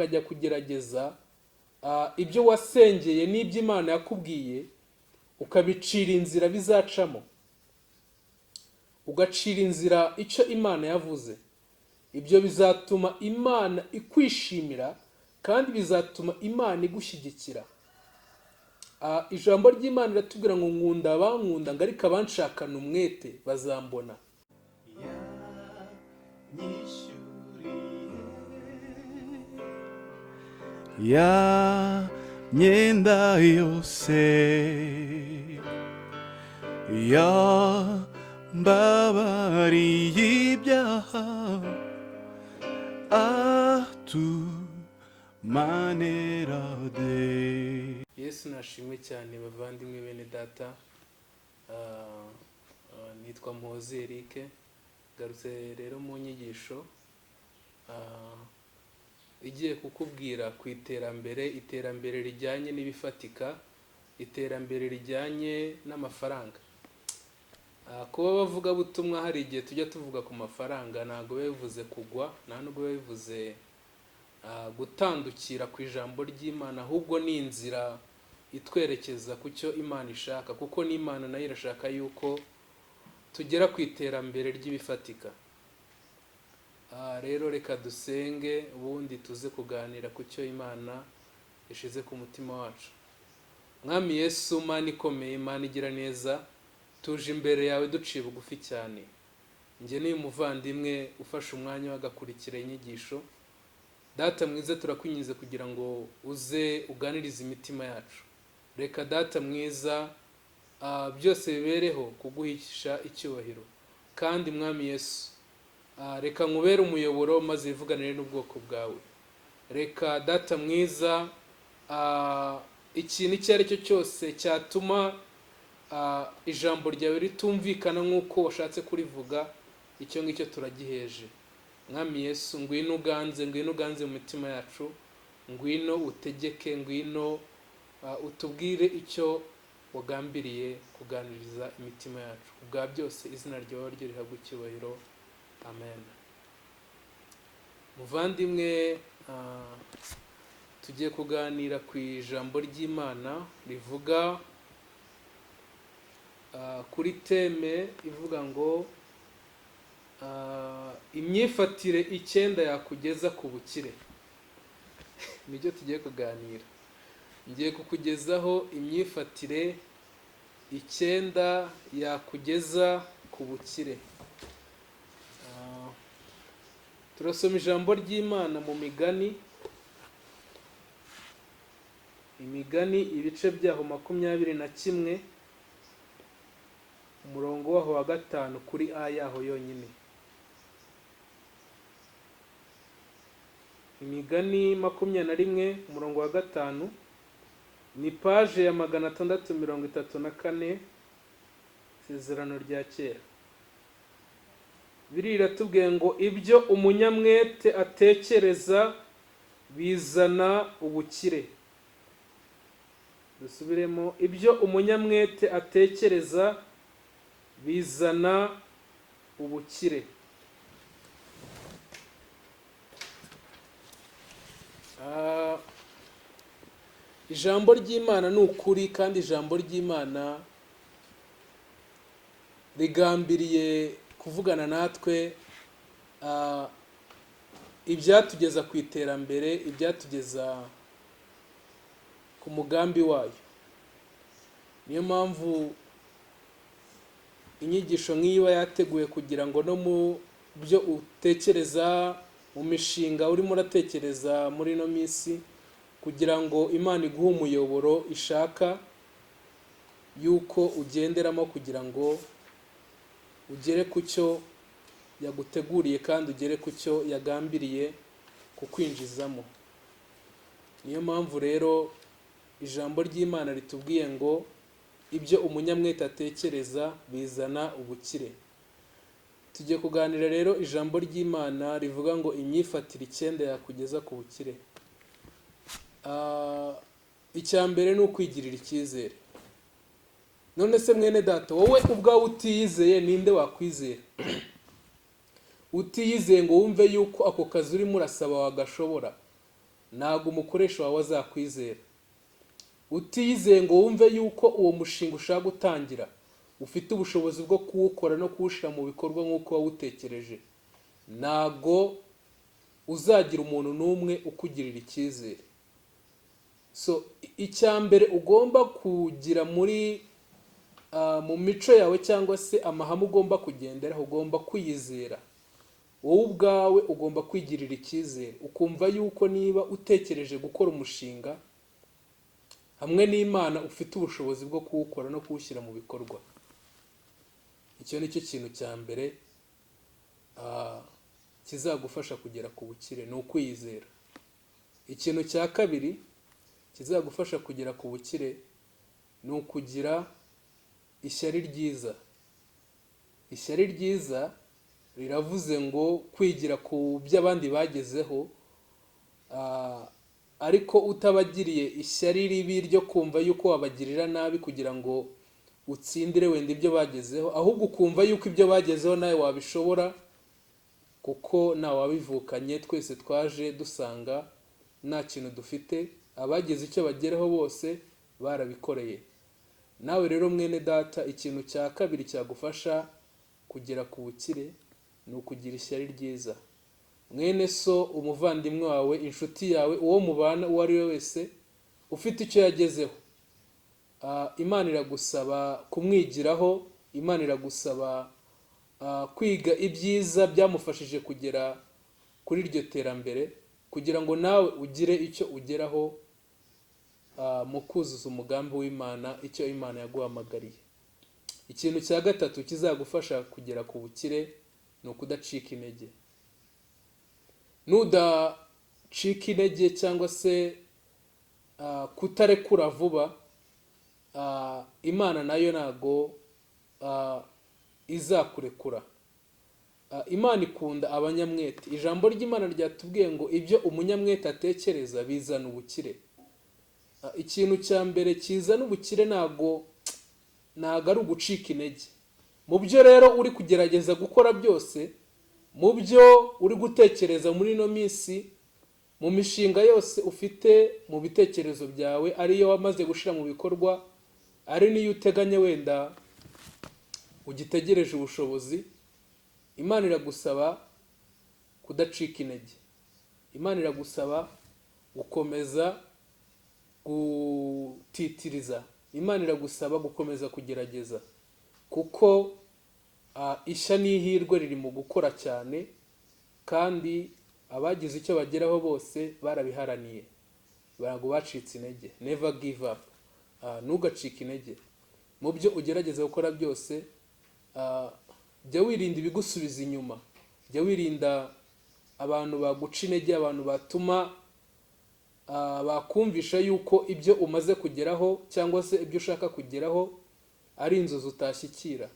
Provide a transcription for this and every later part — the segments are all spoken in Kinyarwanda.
ukajya kugerageza ibyo wasengeye n'ibyo Imana yakubwiye, ukabicira inzira bizacamo, ugacira inzira icyo Imana yavuze. Ibyo bizatuma Imana ikwishimira kandi bizatuma Imana igushyigikira. Ijambo ry'Imana riratubwira ngo nkunda abankunda, ngo ariko abanshakana umwete bazambona. Yanyishyuriye ya myenda yose, yambabariye ibyaha, atumanera de. Yesu nashimwe cyane, bavandimwe, bene data. Nitwa Muhozi Eric, garutse rero mu nyigisho igiye kukubwira ku iterambere, iterambere rijyanye n'ibifatika, iterambere rijyanye n'amafaranga. Kuba abavugabutumwa hari igihe tujya tuvuga ku mafaranga, ntabwo biba bivuze kugwa, nta nubwo biba bivuze gutandukira ku ijambo ry'Imana, ahubwo ni inzira itwerekeza ku cyo Imana ishaka, kuko n'Imana nayo irashaka yuko tugera ku iterambere ry'ibifatika. Rero reka dusenge, ubundi tuze kuganira ku cyo Imana ishize ku mutima wacu. Mwami Yesu, Mana ikomeye, Mana igira neza, tuje imbere yawe duciye bugufi cyane. Njye n'uyu muvandimwe ufashe umwanya wagakurikira inyigisho, Data mwiza, turakwinginze kugira ngo uze uganirize imitima yacu. Reka Data mwiza, byose bibereho kuguhisha icyubahiro. Kandi Mwami Yesu, reka nkubere umuyoboro maze wivuganire n'ubwoko bwawe. Reka Data mwiza, ikintu icyo ari cyo cyose cyatuma ijambo ryawe ritumvikana nk'uko washatse kurivuga, icyo ngicyo turagiheje. Mwami Yesu, ngwino uganze, ngwino uganze mu mitima yacu, ngwino utegeke, ngwino utubwire icyo wagambiriye kuganiriza imitima yacu. Kubwa byose izina ryawe ryo rihabwa icyubahiro, amen. Muvandimwe, tugiye kuganira ku ijambo ry'Imana rivuga kuri thème ivuga ngo imyifatire 9 yakugeza ku bukire. Nibyo tugiye kuganira. Ngiye kukugezaho imyifatire 9 yakugeza ku bukire. Turasoma ijambo ry'Imana mu Migani, Imigani ibice byaho 21, umurongo waho wa 5 kuri a yaho yonyine. Imigani 21 umurongo wa 5, ni page ya 634, Isezerano rya Kera. Bibiliya iratubwiye ngo ibyo umunyamwete atekereza bizana ubukire. Dusubiremo, ibyo umunyamwete atekereza bizana ubukire. Ijambo ry'Imana ni ukuri, kandi ijambo ry'Imana rigambiriye kuvugana natwe ibyatugeza ku iterambere, ibyatugeza ku mugambi wayo. Niyo mpamvu inyigisho nk'iyi iba yateguwe kugira ngo no mu byo utekereza, mu mishinga urimo uratekereza muri ino minsi, kugira ngo Imana iguhe umuyoboro ishaka yuko ugenderamo kugira ngo ugere ku cyo yaguteguriye kandi ugere ku cyo yagambiriye kukwinjizamo. Niyo mpamvu rero ijambo ry'Imana ritubwiye ngo ibyo umunyamwete atekereza bizana ubukire. Tugiye kuganira rero ijambo ry'Imana rivuga ngo imyifatire 9 yakugeza ku bukire. Icya mbere ni ukwigirira icyizere. None se mwene data, wowe ubwawe utiyizeye, ninde wakwizera? Utiyizeye ngo wumve yuko ako kazi urimo urasaba wagashobora. Ntabwo umukoresha wawe azakwizera. Utiyizeye ngo wumve yuko uwo mushinga ushaka gutangira ufite ubushobozi bwo kuwukora no kuwushyira mu bikorwa nk'uko wawutekereje, ntabwo uzagira umuntu n'umwe ukugirira icyizere. So icya mbere ugomba kugira muri mu mico yawe cyangwa se amahame ugomba kugenderaho, ugomba kwiyizera wowe ubwawe. Ugomba kwigirira icyizere, ukumva yuko niba utekereje gukora umushinga, hamwe n'Imana ufite ubushobozi bwo kuwukora no kuwushyira mu bikorwa. Icyo ni cyo kintu cya mbere kizagufasha kugera ku bukire, ni ukwiyizera. Ikintu cya kabiri kizagufasha kugera ku bukire ni ukugira ishyari ryiza. Ishyari ryiza riravuze ngo kwigira ku byo abandi bagezeho, ariko utabagiriye ishyari ribi ryo kumva yuko wabagirira nabi kugira ngo utsindire wenda ibyo bagezeho, ahubwo ukumva yuko ibyo bagezeho nawe wabishobora, kuko wabivukanye. Twese twaje dusanga nta kintu dufite. Abagize icyo bageraho bose barabikoreye. Nawe rero, mwene data, ikintu cya kabiri cyagufasha kugera ku bukire ni ukugira ishyari ryiza. Mwene so, umuvandimwe wawe, inshuti yawe, uwo mubana, uwo ari we wese ufite icyo yagezeho, Imana iragusaba kumwigiraho. Imana iragusaba kwiga ibyiza byamufashije kugera kuri iryo terambere, kugira ngo nawe ugire icyo ugeraho mu kuzuza umugambi w'Imana, icyo Imana yaguhamagariye. Ikintu cya gatatu kizagufasha kugera ku bukire ni ukudacika intege. Nudacika intege cyangwa se kutarekura vuba, Imana nayo ntago izakurekura. Imana ikunda abanyamwete. Ijambo ry'Imana ryatubwiye ngo ibyo umunyamwete atekereza bizana ubukire. Ikintu cya mbere kizana ubukire ntago ari ugucika intege. Mu byo rero uri kugerageza gukora byose, mu byo uri gutekereza muri ino minsi, mu mishinga yose ufite mu bitekerezo byawe, ariyo wamaze gushyira mu bikorwa, ari n'iyo uteganya wenda ugitegereje ubushobozi, Imana iragusaba kudacika intege. Imana iragusaba gukomeza gutitiriza. Imana iragusaba gukomeza kugerageza, kuko ishya n'ihirwe riri mu gukora cyane, kandi abagize icyo bageraho bose barabiharaniye, ntabwo bacitse intege. Never give up. Ntugacike intege mu byo ugerageza gukora byose. Jya wirinda ibigusubiza inyuma, jya wirinda abantu baguca intege, abantu batuma bakumvisha yuko ibyo umaze kugeraho cyangwa se ibyo ushaka kugeraho ari inzozi utashyikira.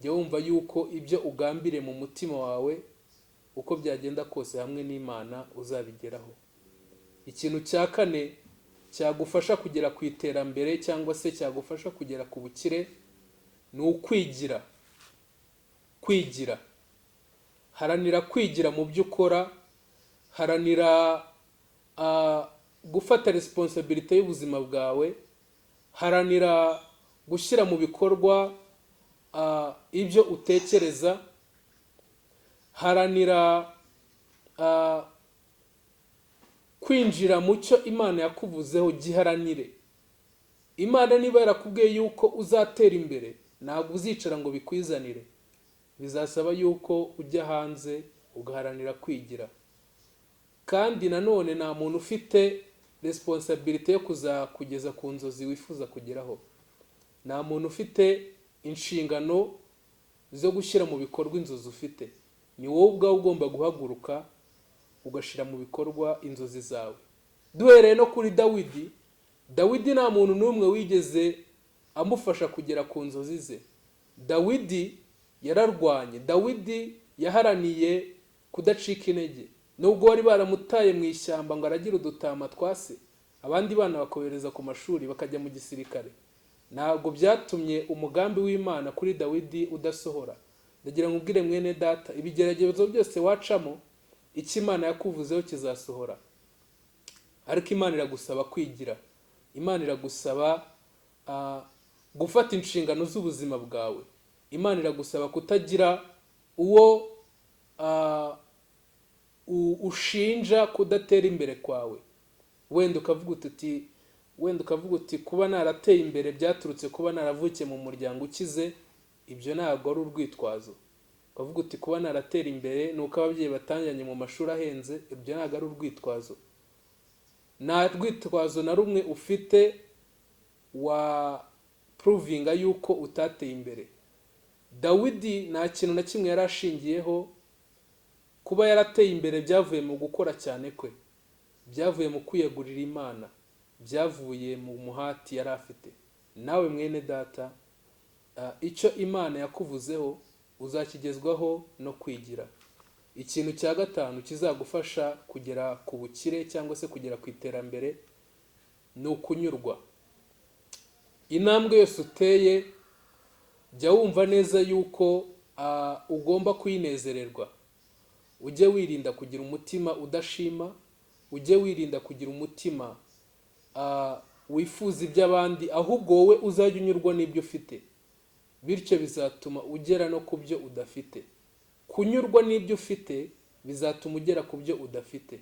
Jya wumva yuko ibyo ugambiriye mu mutima wawe, uko byagenda kose, hamwe n'Imana uzabigeraho. Ikintu cya kane cyagufasha kugera ku iterambere cyangwa se cyagufasha kugera ku bukire ni ukwigira. Kwigira, haranira kwigira mu byo ukora, haranira gufata responsibility y'ubuzima bwawe, haranira gushyira mu bikorwa ibyo utekereza, haranira kwinjira mu cyo Imana yakuvuzeho. Giharanire. Imana niba yarakubwiye yuko uzatera imbere, ntabwo uzicara ngo bikwizanire. Bizasaba yuko ujya hanze ugaharanira kwigira. Kandi nanone nta muntu ufite responsibility yo kuzakugeza ku nzozi wifuza kugeraho. Nta muntu ufite inshingano zo gushyira mu bikorwa inzozi ufite. Ni wowe ubwawe ugomba guhaguruka ugashyira mu bikorwa inzozi zawe. Duhereye no kuri Dawidi, Dawidi nta muntu n'umwe wigeze amufasha kugera ku nzozi ze. Dawidi yararwanye, Dawidi yaharaniye kudacika intege nubwo bari baramutaye mu ishyamba ngo aragire udutama twa se, abandi bana bakohereza ku mashuri, bakajya mu gisirikare. Ntabwo byatumye umugambi w'Imana kuri Dawidi udasohora. Ndagira ngo ubwire mwene data, ibigeragezo byose wacamo, icyo Imana yakuvuzeho kizasohora. Ariko Imana iragusaba kwigira, Imana iragusaba gufata inshingano z'ubuzima bwawe, Imana iragusaba kutagira uwo ushinja kudatera imbere kwawe. Wenda ukavuga uti kuba narateye imbere byaturutse kuba naravukiye mu muryango ukize. Ibyo ntabwo ari urwitwazo. Ukavuga uti kuba naratera imbere ni uko ababyeyi batanjyanye mu mashuri ahenze. Ibyo ntabwo ari urwitwazo. Nta rwitwazo na rumwe ufite wa provinga yuko utateye imbere. Dawidi nta kintu na kimwe yari ashingiyeho kuba yarateye imbere. Byavuye mu gukora cyane kwe, byavuye mu kwiyegurira Imana, byavuye mu muhati yari afite. Nawe mwene data, icyo Imana yakuvuzeho uzakigezwaho no kwigira. Ikintu cya gatanu kizagufasha kugera ku bukire cyangwa se kugera ku iterambere ni ukunyurwa. Intambwe yose uteye, jya wumva neza yuko ugomba kuyinezererwa. Ujye wirinda kugira umutima udashima, ujye wirinda kugira umutima wifuza iby'abandi, ahubwo wowe uzajya unyurwa n'ibyo ufite. Bityo bizatuma ugera no ku byo udafite. Kunyurwa n'ibyo ufite bizatuma ugera ku byo udafite.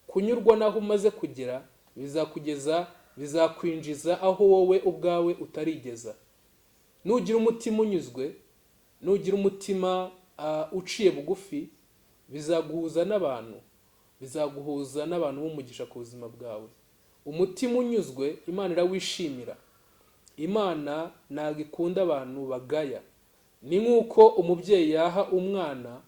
Kunyurwa n'aho umaze kugera bizakugeza, bizakwinjiza aho wowe ubwawe utarigeza. Nugira umutima unyuzwe, nugira umutima uciye bugufi, bizaguhuza n'abantu, bizaguhuza n'abantu b'umugisha ku buzima bwawe. Umutima unyuzwe Imana irawishimira. Imana ntabwo ikunda abantu bagaya. Ni nk'uko umubyeyi yaha umwana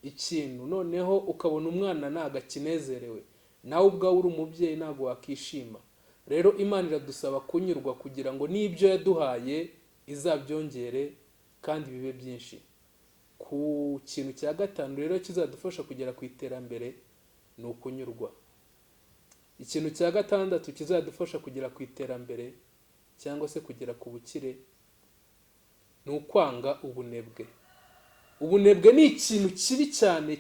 ikintu, noneho ukabona umwana ntabwo akinezerewe. Nawe ubwawe uri umubyeyi ntabwo wakishima. Rero Imana iradusaba kunyurwa kugira ngo n'ibyo yaduhaye izabyongere kandi bibe byinshi. Ku kintu cya gatanu rero kizadufasha kugera ku iterambere ni ukunyurwa. Ikintu cya gatandatu kizadufasha kugera ku iterambere cyangwa se kugera ku bukire ni ukwanga ubunebwe. Ubunebwe ni ikintu kibi cyane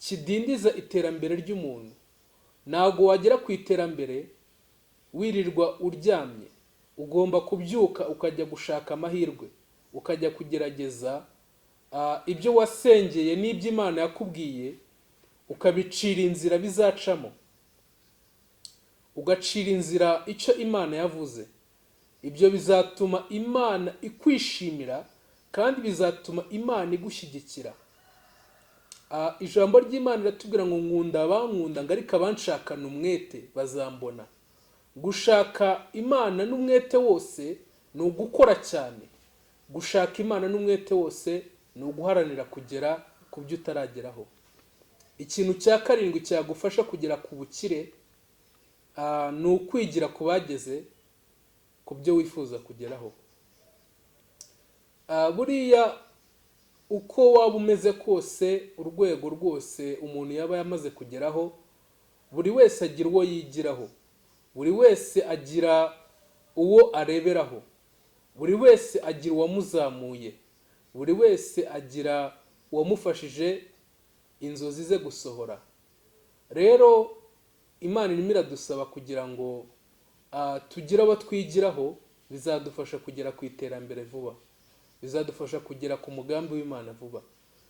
kidindiza iterambere ry'umuntu. Ntabwo wagera ku iterambere wirirwa uryamye. Ugomba kubyuka ukajya gushaka amahirwe, ukajya kugerageza ibyo wasengeye n'ibyo Imana yakubwiye, ukabicira inzira bizacamo, ugacira inzira icyo Imana yavuze. Ibyo bizatuma Imana ikwishimira kandi bizatuma Imana igushyigikira. Ijambo ry'Imana riratubwira ngo nkunda abankunda, ngo ariko abanshakana umwete bazambona. Gushaka Imana n'umwete wose ni ugukora cyane. Gushaka Imana n'umwete wose ni uguharanira kugera ku byo utarageraho. Ikintu cya karindwi cyagufasha kugera ku bukire ni ukwigira ku bageze ku byo wifuza kugeraho. Buriya uko waba umeze kose, urwego rwose umuntu yaba yamaze kugeraho, buri wese agira uwo yigiraho, buri wese agira uwo areberaho, buri wese agira uwamuzamuye, buri wese agira uwamufashije inzozi ze gusohora. Rero Imana irimo iradusaba kugira ngo tugire abo twigiraho. Bizadufasha kugera ku iterambere vuba, bizadufasha kugera ku mugambi w'Imana vuba,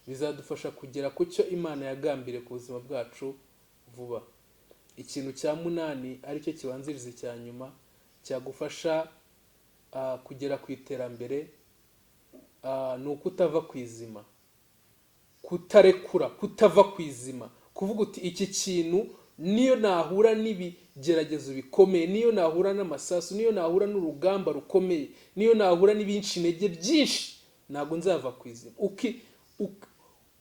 bizadufasha kugera ku cyo Imana yagambiriye ku buzima bwacu vuba. Ikintu cya munani, aricyo kibanziriza icya nyuma, cyagufasha kugera ku iterambere ni ukutava ku izima, kutarekura, kutava ku izima, kuvuga uti iki kintu niyo nahura n'ibigeragezo bikomeye, niyo nahura n'amasasu, niyo nahura n'urugamba rukomeye, niyo nahura n'ibinca intege byinshi, ntabwo nzava ku izima.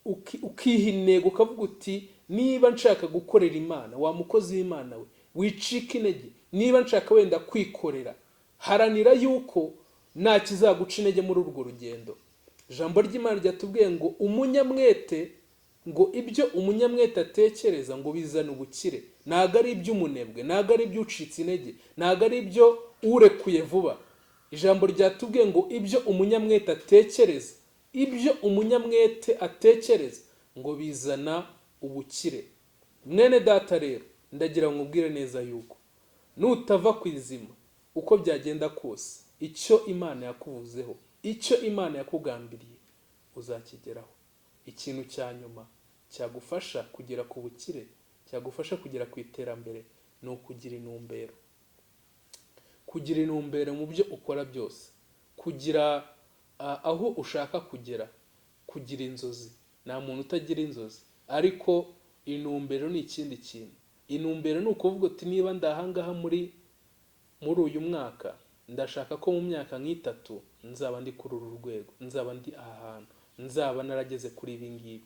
Ukiha intego, ukavuga uti niba nshaka gukorera Imana, wa mukozi w'Imana we, wicika intege. Niba nshaka wenda kwikorera, haranira yuko nta kizaguca intege muri urwo rugendo. Ijambo ry'Imana ryatubwiye ngo umunyamwete, ngo ibyo umunyamwete atekereza ngo bizana ubukire. Ntabwo ari iby'umunebwe, ntabwo ari iby'ucitse intege, ntabwo ari ibyo urekuye vuba. Ijambo ryatubwiye ngo ibyo umunyamwete atekereza, ibyo umunyamwete atekereza ngo bizana ubukire. Mwene data rero, Ndagira ngo nkubwire neza yuko nutava ku izima, uko byagenda kose, icyo Imana yakuvuzeho, icyo Imana yakugambiriye, uzakigeraho. Ikintu cya nyuma cyagufasha kugera ku bukire, cyagufasha kugera ku iterambere, ni ukugira intumbero. Kugira intumbero mu byo ukora byose, kugira aho ushaka kugera, kugira inzozi. Nta muntu utagira inzozi, ariko intumbero ni ikindi kintu. Intumbero ni ukuvuga uti: "Niba ndahangaha muri uyu mwaka, ndashaka ko mu myaka nk'itatu nzaba ndi kuri uru rwego, nzaba ndi aha hantu, nzaba narageze kuri ibi ngibi."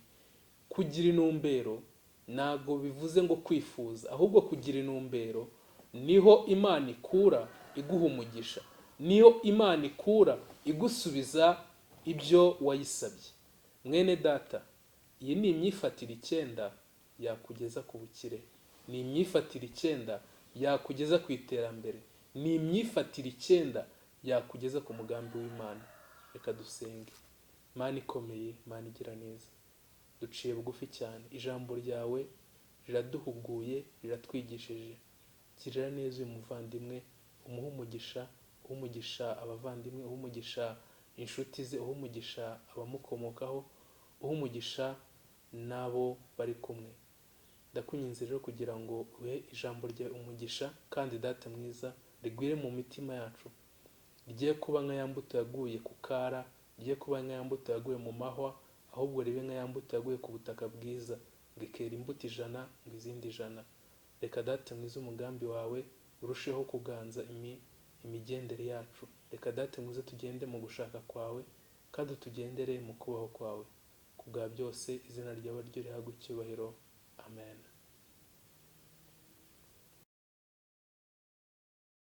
Kugira intumbero ntabwo bivuze ngo kwifuza, ahubwo kugira intumbero niho Imana ikura iguha umugisha, niho Imana ikura igusubiza ibyo wayisabye. Mwene data, iyi ni imyifatire 9 yakugeza ku bukire, ni imyifatire 9 yakugeza ku iterambere, ni imyifatire 9 yakugeza ku mugambi w'Imana. Reka dusenge. Mana ikomeye, Mana igira neza, duciye bugufi cyane. Ijambo ryawe riraduhuguye, riratwigishije. Girira neza uyu muvandimwe, umuhe umugisha, uhe umugisha abavandimwe, uhe umugisha inshuti ze, uhe umugisha abamukomokaho, uhe umugisha n'abo bari kumwe. Ndakwinginze rero kugira ngo uhe ijambo ryawe umugisha, kandi Data mwiza, rigwire mu mitima yacu, rigiye kuba nka ya mbuto yaguye ku kara, rigiye kuba nka ya mbuto yaguye mu mahwa, ahubwo ribe nka ya mbuto yaguye ku butaka bwiza, ngo ikera imbuto 100, ngo izindi 100. Reka Data mwiza, umugambi wawe urusheho kuganza imigendere yacu. Reka Data mwiza, tugende mu gushaka kwawe kandi tugendere mu kubaho kwawe. Ku bwa byose, izina ryawe ryo rihabwe icyubahiro. Amen.